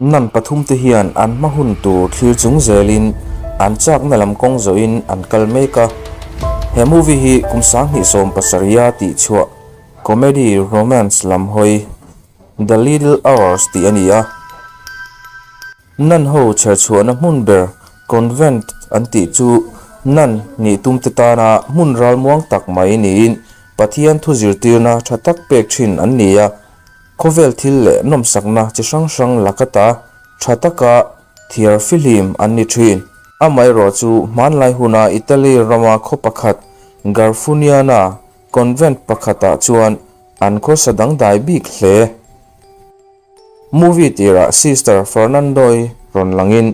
Nun pathumte hian an hma hun tur thlir chung zelin an chakna lam kawng zawhin an kal mek a. He movie hi kum 2017-a tihchhuah comedy romance lam hawi The Little Hours tih a ni a. Nun ho chherchhuahna hmun ber convent an tih chu nun nih tumte tana hmun ralmuang tak mai niin Pathian thu zirtirna tha tak pek thin an ni a. Khawvel thil leh nawmsakna chi hrang hrang lakata tha taka thiar fihlim an ni thin. Amaherawh chu hmanlai huna Italy rama khaw pakhat Garfuniana convent pakhatah chuan an khawsa dangdai bik hle. Movie tirah Sister Fernando-i rawn langin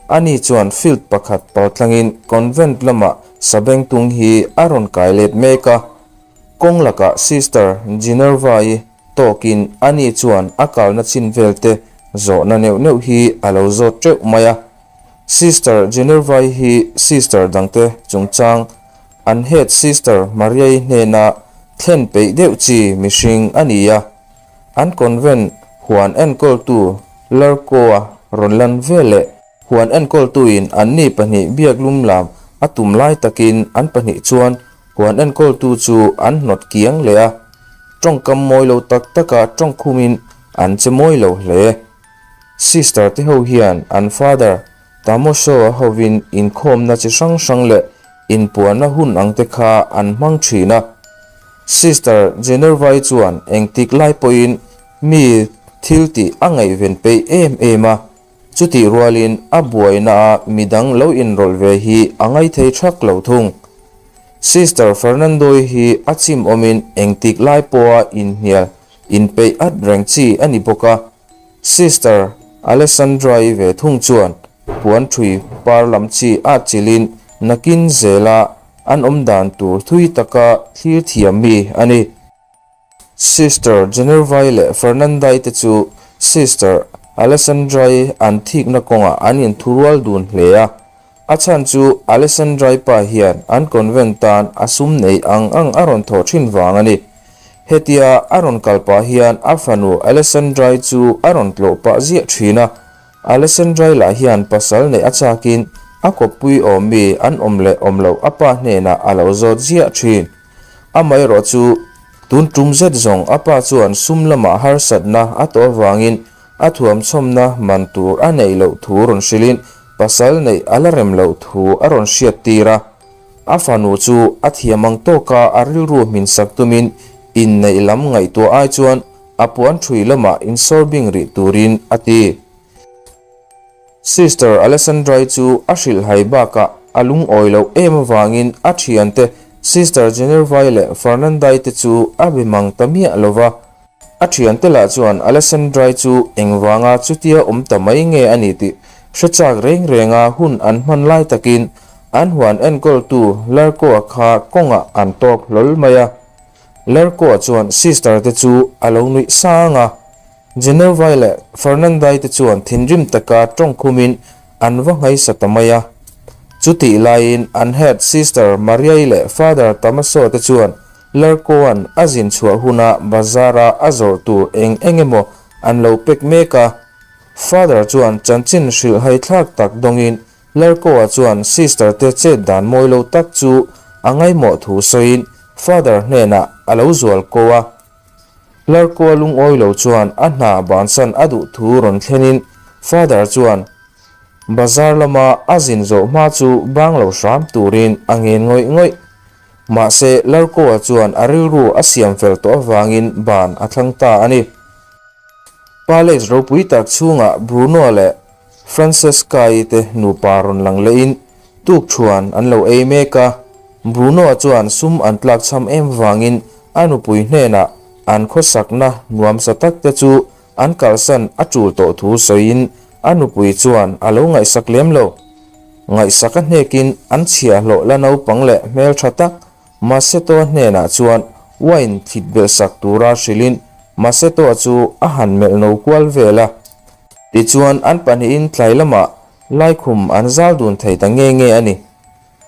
ani chuan field pakhat paltlangin convent lamah sabengtung hi a rawn kai let mek a. Kawng lakah Sister Ginerva-i tawkin ani chuan a kalna chin velte zawhna neuh neuh hi a lo zawt teuh mai a. Sister Ginerva-i hi sister dangte chungchang an head Sister Maria-i hnena thlen peih deuh chi mihring a ni a. An convent huan enkawltu Larko-a rawn lan ve leh huan enkawltuin anni pahnih biaklum lam a tum lai takin an pahnih chuan huan enkawltu chu an hnawt kiang leh a, tawngkam mawi lo tak taka tawngkhumin an che mawi lo hle. Sister te ho hian an Father Tamoso-a hovin inkhawmna chi hrang hrang leh inpuanna hun ang te kha an hmang thin a. Sister Genervai chuan engtik lai pawhin mi thil tih a ngaihven peih em em a, chutih rualin a buaina-a midang lo inrawlh ve hi a ngaithei thak lo thung. Sister Fernando-i hi a chim awmin engtik lai pawha inhnial inpeih at reng chi a ni bawk a. Sister Alessandra-i ve thung chuan puan ṭhui par lam chi a chilhin nakin zela an awm dan tur thui taka thlir thiam mi a ni. Sister Generva-i leh Fernanda-i te chu Sister Alessandra-i an thikna kawngah an inthurual dun hle a. A chhan chu Alessandrai pa hian an convent tan a sum nei ang ang a rawn thawh thin vang a ni. Hetia a rawn kal pah hian a fanu Alessandrai chu a rawn tlawh pah ziah thin a. Alessandrai lah hian pasal neih a chakin a kawppui awm mi an awm leh awm loh a pa hnenah a lo zawt ziah thin. Amaherawh chu tun tum zet zawng a pa chuan sum lamah harsatna a tawh avangin A thuamchhawmna man tur a neih loh thu rawn hrilhin pasal neih a la rem loh thu a rawn hriat tir a. A fanu chu a thiam ang tawka a rilru hminsak tumin inneih lam ngaihtuah ai chuan a puan ṭhui lamah insawr bing rih turin a ti. Sister Alessandra-i chu a hrilhhai bakah a lungawi loh em avangin a thiante Sister Generva-i leh Fernanda-i te chu a be mang ta miah lo va. A thiante lah chuan Alessandra-i chu engvanga chutia awm ta mai nge a ni tih hre chak reng renga hun an hman lai takin an huan enkawltu Larko-a kha kawngah an tawk hlawl mai a. Larko-a chuan Sister te chu a lo nuih sang a. Genervai leh Fernandai te chuan thinrim taka tawngkhumin an va nghaisa ta mai a. Chutih laiin an head Sister Mariai leh Father Tamaso te chuan Larkoan a zin chhuah huna bazar-a a zawrh tur eng eng emaw an lo pek mek a. Father chuan chanchin hrilhhai thlak tak dawngin Larkoa chuan Sister te chet dan mawi lo tak chu a ngaihmawh thu sawiin Father hnenah a lo zual ko a. Larkua lungawi lo chuan a hna bansan a duh thu rawn thlenin Father chuan bazar lama a zin zawh hma chu bang lo hram turin a ngen ngawih ngawih. Mahse Larkua chuan a rilru a siam fel tawh avangin ban a thlang ta a ni. Palace ropui tak chhungah Bruno leh Francesca-i te nupa rawn lang lehin tukthuan an lo ei mek a, Bruno-a chuan sum an tlakchham em vangin a nupui hnenah an khawsakna nuamsa tak te chu an kalsan a tul tawh thu sawiin a nupui chuan a lo ngaihsak lem lo. Ngaihsak a hnekin an chhiahhlawh la naupang leh hmeltha tak Maseto-a hnenah chuan wine thlit belh sak tura hrilhin Maseto-a chu a han melh no kual vel a. Tichuan an pahnihin tlai lamah laikhum an zal dun thei ta nge nge a ni.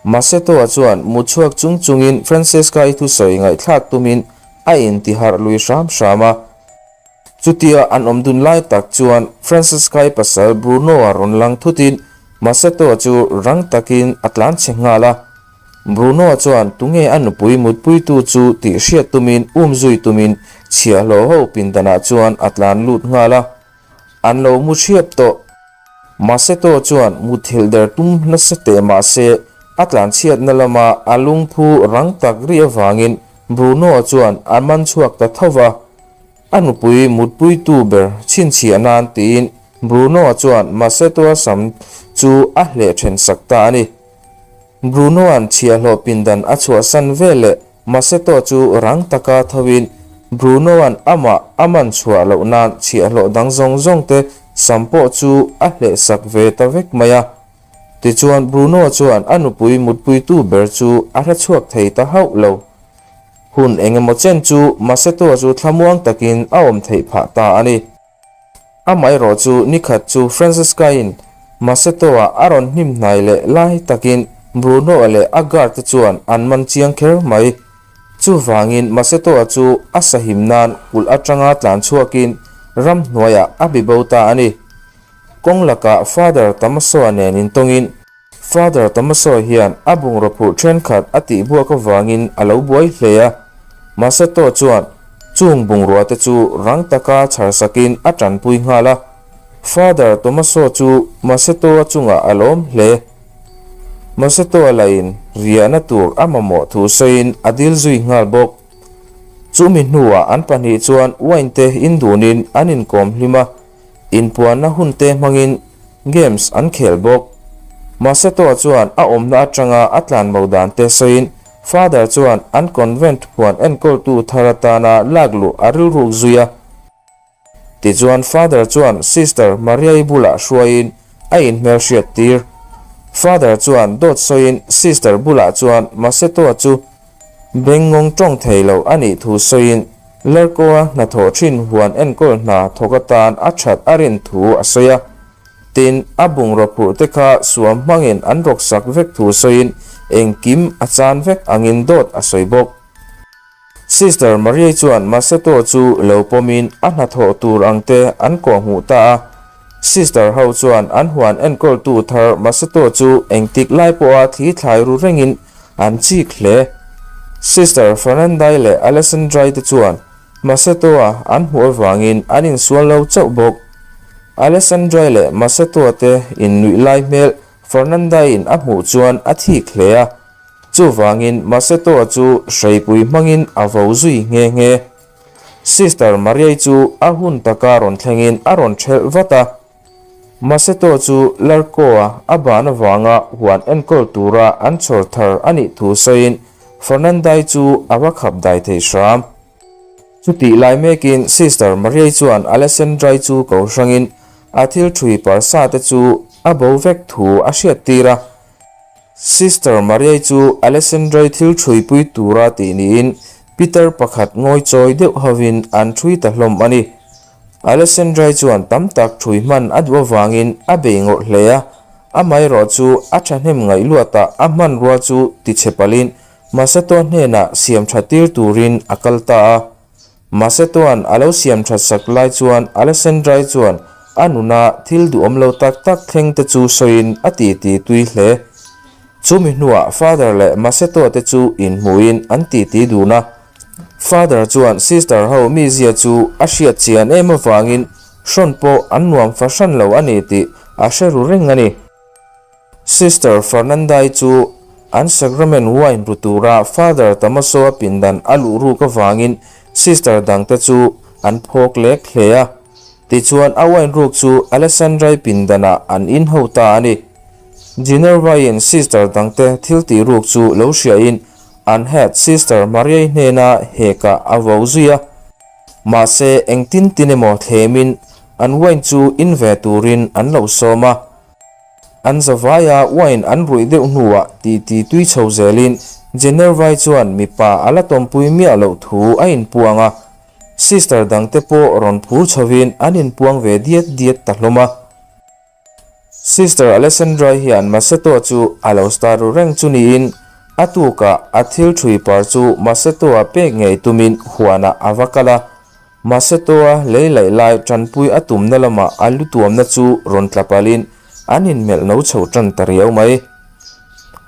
Maseto-a chuan mutchhuak chung chungin Francesca-i thusawi ngaihthlak tumin a intiharh lui hram hram a. Chutia an awm dun lai tak chuan Francesca-i pasal Bruno-a rawn lang thutin Masetto-a chu rang takin a tlan chhe nghal a. Bruno-a chuan tunge a nupui mutpuitu chu tih hriat tumin um zui tumin chhiahhlawh ho pindanah chuan a tlan lut nghal a. An lo mu hriap tawh. Maseto chuan muthilh der tum nasa teh mah se a tlanchhiatna lama a lungphu rang tak ri avangin Bruno-a chuan a man chhuak ta tho va. A nupui mutpuitu ber chhinchhiah nan tiin Bruno-a chuan Maseto-a sam chu a hleh then sak ta a ni. Bruno-a'n chhiahhlawh pindan a chhuahsan veleh Maseto chu rang taka thoin Bruno-a'n amah a man chhuah loh nan chhiahhlawh dang zawng zawng te sam pawh chu a hlehsak ve ta vek mai a. Tichuan Bruno chuan a nupui mutpuitu ber chu a hrechhuak thei ta hauh lo. Hun engemaw chen chu Maseto chu thlamuang takin a awm theih phah ta a ni. Amaherawh chu nikhat chu Francesca-in Maceto-a a rawn hnim hnai leh lai takin Bruno-a leh a guard te chuan an man chiang kher mai. Chuvangin Maceto-a chu a sahim nan kulh atanga tlan chhuakin ramhnuaiah a bibo ta a ni. Kawng lakah Father Tamaso-a nen intawngin Father Tommaso hian a bungraw phurh thenkhat a tihbuak avangin a lo buai hle a, Masetto chuan chung bungrua te chu rang taka chhar sakin a tanpui nghal a. Father Tommaso chu Masetto-a chungah a lawm hle. Masetto-a lahin riahna tur a mamawh thu sawiin a dil zui nghal bawk. Chumi hnuah an pahnih chuan wine te indunin an inkawm hlim a. Inpuanna hunte hmangin games an khel bawk. Maseto chuan a awmna atanga a tlanbo dante sawiin Father chuan an convent huan enkawltu thar atana lakluh a rilruk zui a. Tichuan Father chuan Sister Maria-i bulah hruaiin a inhmelhriat tir. Father chuan dawt sawiin Sister bulah chuan Maseto chu Bengngawng tawng thei lo a nih thu sawiin Lerkoa hnathawh thin huan enkawl hna thawk atan a that a rin thu a sawi a. Tin, a bungraw phurh te kha suam hmangin an rawksak vek thu sawiin engkim a chan vek angin dawt a sawi bawk. Sister Mariai chuan Maseto chu lo pawmin a hnathawh tur ang te an kawhhmuh ta a. Sister ho chuan an huan enkawltu thar Maseto chu engtik lai pawha thli thlai ru rengin an chik hle. Sister Fernandai leh Alessandrai te chuan Maseto-a an hmuh avangin an insual lo chauh bawk. Alessandrai leh Maseto-a te innuih lai hmel Fernandai-in a hmuh chuan a thik hle a. Chuvangin Maseto-a chu hreipui hmangin a vo zui nghe nghe. Sister Mariai chu a hun taka rawn thlengin a rawn ṭhelh vat a. Maseto chu Larko-a a ban avanga huan enkawl tura an chhawr thar a nih thu sawiin Fernandai chu a va khap dai thei hram. Chutih lai mekin Sister Mariai chuan Alessandrai chu ko hrangin a thil ṭhui parsa te chu a bo vek thu a hriattir a. Sister Mariai chu Alessandrai thil ṭhuipui tura tih niin Peter pakhat ngawi chawi deuh hovin an ṭhui ta hlawm a ni. Alessandrai chuan tam tak ṭhui hman a duh avangin a bei ngawrh hle a, amaherawh chu a ṭhahnem ngaih luatah a hmanrua chu tichhe palhin Maseto hnenah siam ṭha tir turin a kal ta a. Masetoa'n a lo siam ṭhat sak lai chuan Alessandrai chuan a nuna thil duhawm lo tak tak thleng te chu sawiin a titi tui hle. Chumi hnuah Father leh Masetoa te chu inhmuhin an titi dun a. Father chuan sister ho mizia chu a hriat chian em avangin hrawn pawh an nuam fahran lo a ni tih a hre ru reng a ni. Sister Fernandai chu an sacrament wine ru tura Father Tamaso-a pindan a luh ruk avangin sister dangte chu an phawk lek hle a. Tichuan a wine ruk chu Alessandrai pindanah an in ho ta a ni. Ginerva-in sister dangte thil tih ruk chu lo hriain an head Sister Mariai hnena hekah a vo zui a. Mahse engtin tin emaw thlemin an wine chu in ve turin an lo sawm a. An zavaia wine an ruih deuh hnuah titi tui chho zelin Genervai chuan mipa a la tawmpui miah loh thu a inpuang a, sister dangte pawh rawn phur chhovin an inpuang ve diat diat ta hlawm a. Sister Alessandra hian Maseto chu a lo star ru reng chu niin a tukah a thil ṭhui par chu Maseto-a pek ngei tumin huanah a va kal a. Masetoa lei laih lai tanpui a tumna lamah a lu tuamna chu rawn tla palhin an inmelh no chho tan ta riau mai.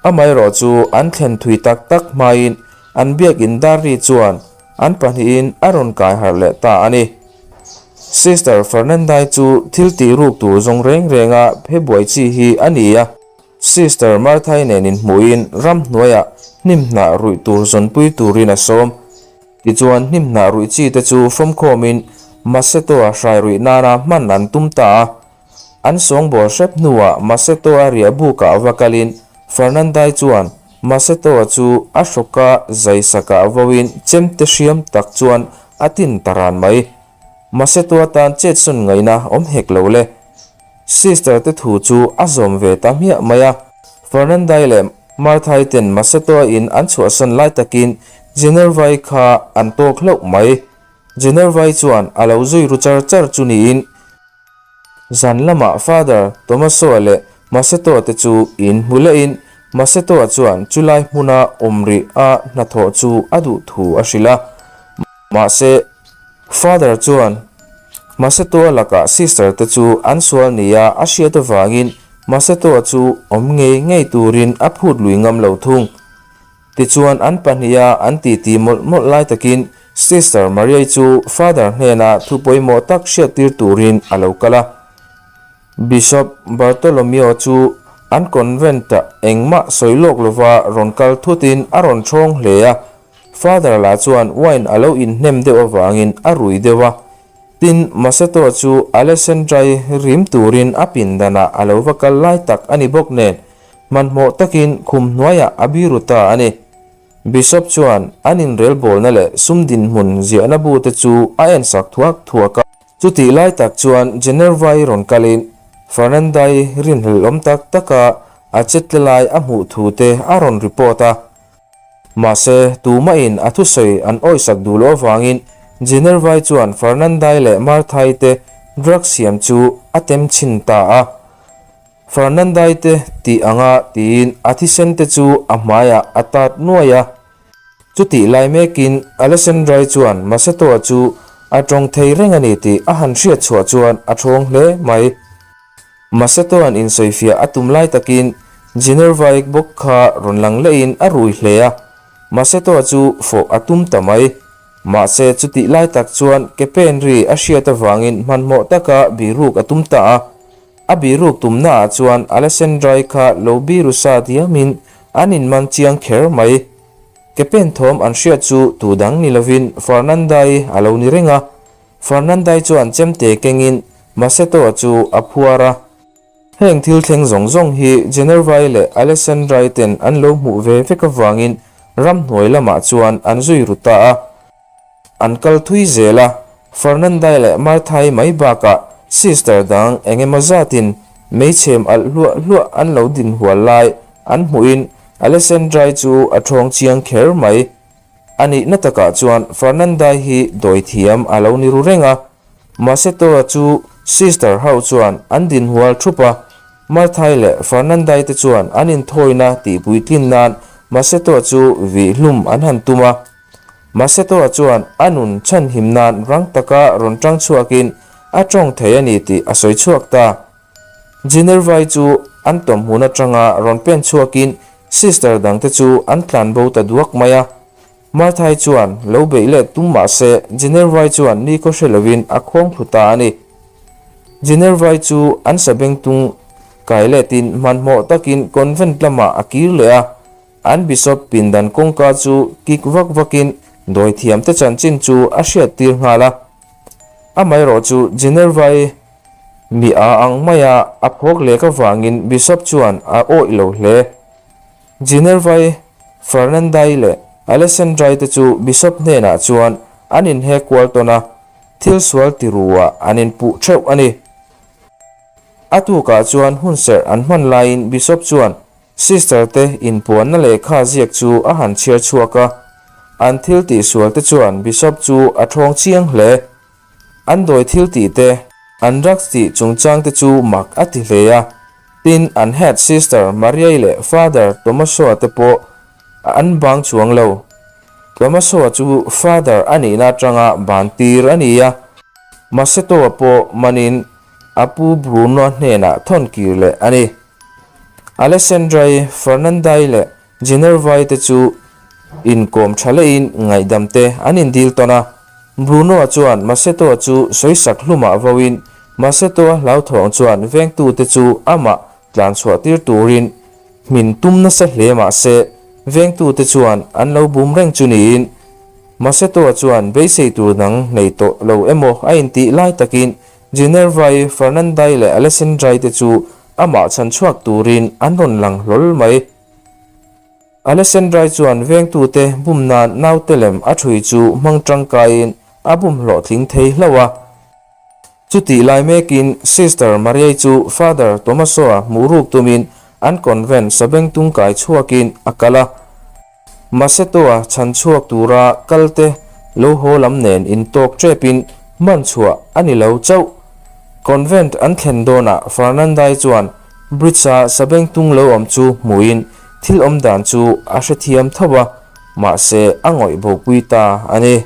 Amaherawh chu an thlen thui tak tak hmain an biakin dar ri chuan an pahnihin a rawn kai harh leh ta a ni. Sister Fernandai chu thil tih ruk tur zawng reng renga phe buai chi hi a ni a. Sister Marthai nen inhmuhin ramhnuaiah hnimhnah ruih tur zawnpui turin a sawm. Tichuan hnimhnah ruih chi te chu fawmkhawmin Masetoa hrai ruih nana hman an tum ta a. An sawngbawl hrep hnuah Masetoa riah bukah va kalin Fernandai chuan Masetoa chu a hrawka zai sakah voin chemte hriam tak chuan a tin ta ran mai. Masetoa tan chetsawn ngaihna awm hek lo le. Sister te thu chu a zawm ve ta hmiah mai a. Fernandai leh Marthai ten Masetoa in an chhuahsan lai takin Genervai kha an tawk hlauh mai. Genervai chuan a lo zui ru char char chu niin zan lamah Father Tomaso-a leh Masetoa te chu in hmu lehin Masetoa chuan chulai hmuna awm rih a hnathawh chu a duh thu a hrilh a. Mahse, Father chuan Masetoa lakah sister te chu an sual nia a hriat avangin Masetoa chu awm ngei ngei turin a phut lui ngam lo thung. Tichuan an pahniha an titi mawlh mawlh lai takin Sister Mariai chu Father hnena thu pawimawh tak hriattir turin a lo kal a. Bishop Bartolomeo chu an convent-ah engmah sawi lawk lova rawn kal thutin a rawn ṭhawng hle a. Father lah chuan wine a lo inhnem deuh avangin a rui deuh a. Tin, Maseto chu Alessandra-i rim turin a pindanah a lo va kal lai tak a ni bawk nen, hmanhmawh takin khum hnuaiah a biru ta a ni. Bishop chuan an inrelbawlna leh sum dinhmun ziahna bu te chu a ensak thuak thuak a. Chutih lai tak chuan Generva-i rawn kalin Fernanda-i rinhlelhawm tak taka a chetla lai a hmuh thu te a rawn report a. Mahse, tumahin a thusawi an awisak duh loh avangin Generva-i chuan Fernanda-i leh Martha-i te drug siam chu a tem chhin ta a. Fernanda-i te tih anga tiin a thisen te chu a hmaiah a tat nuai a. Chutih lai mekin Alessandra-i chuan Maseto-a chu a tawng thei reng a ni tih a han hriat chhuah chuan a thawng hle mai. Maseto-a'n insawifiah a tum lai takin Ginerva-i bawk kha rawn lang lehin a rui hle a, Maseto-a chu fawh a tum ta mai. Mahse chutih lai tak chuan ke pen ri a hriat avangin hmanhmawh taka biruk a tum ta a. A biruk tumnaah chuan Alessandra-i kha lo biru sa diamin an inman chiang kher mai. Ke pen thawm an hriat chu tu dang ni lovin Fernanda-i a lo ni reng a. Fernanda-i chuan chemte kengin Maceto-a chu a phuar a. Heng thil thleng zawng zawng hi Generva-i leh Alessandra-i ten an lo hmuh ve vek avangin ramhnuai lamah chuan an zui ru ta a. An kal thui zel a, Fernandai leh Marthai mai bakah sister dang eng emaw zatin meichhem alh hluah hluah an lo din hual lai an hmuhin Alessandrai chu a ṭhawng chiang kher mai. A nihna takah chuan Fernandai hi dawithiam a lo ni ru reng a, Maseto-a chu sister ho chuan an din hual ṭhup a, Marthai leh Fernandai te chuan an inthawina tihpuitlin nan Maseto-a chu vih hlum an han tum a. Maseto-a chuan a nun chhanhim nan rang taka rawn ṭang chhuakin a ṭawng thei a ni tih a sawi chhuak ta. Ginervai chu an tawmhmun aṭanga rawn pen chhuakin sister dangte chu an tlan bo ta duak mai a. Marthai chuan lo beih let tum mah se Ginervai chuan nikhaw hre lovin a khuang thlu ta a ni. Ginervai chu an sabengtung kai letin hmanhmawh takin convent lamah a kir leh a. An Bishop pindan kawngka chu kik vak vakin dawithiamte chanchin chu a hriattir nghal a. Amaherawh chu Generva-i mi a ang maia a phawk lek avangin Bishop chuan a awih lo hle. Generva-i, Fernanda-i leh Alessandra-i te chu Bishop hnenah chuan an inhek kual tawn a, thil sual ti ru-ah an inpuh theuh a ni. A tukah chuan hunserh an hman laiin Bishop chuan Sister te inpuanna lehkha ziak chu a han chhiar chhuak a, an thil tihsual te chuan Bishop chu a ṭhawng chiang hle. An dawi thil tih te, an drugs tih chungchang te chu mak a ti hle a, tin an head sister Mariai leh Father Tomaso-a te pawh an bang chuang lo. Tomaso-a chu Father a nihna atanga ban tir a ni a, Maceto-a pawh manin a pu Bruno-a hnenah thawn kir leh a ni. Alessandra-i, Fernanda-i leh Ginerva-i te chu inkawm tha lehin ngaihdam te an indil tawn a. Bruno-a chuan Maceto-a chu sawisak hlumah voin Maceto-a hlauthawng chuan vengtute chu amah tlan chhuah tir turin hmin tum nasa hle mah se vengtute chuan an lo bum reng chu niin Maceto-a chuan beisei tur dang nei tawh lo emaw a intih lai takin Ginerva-i, Fernanda-i leh Alessandra-i te chu amah chhan chhuak turin an rawn lang hlawl mai. Alessandra-i chuan vengtute bum nan naute lem a ṭhui chu hmang ṭangkaiin a bum hlawhtling thei hlauh a. Chutih lai mekin Sister Mariai chu Father Tomaso-a hmuh ruk tumin an convent sabengtung kai chhuakin a kal a. Maceto-a chhan chhuak tura kalte lo haw lam nen intawk ṭepin hman chhuah a ni lo chauh. Convent an thlen dawnah Fernandai chuan bridge-a sabengtung lo awm chu hmuhin thil awm dan chu a hrethiam tho a, mahse a ngawih bopui ta a ni.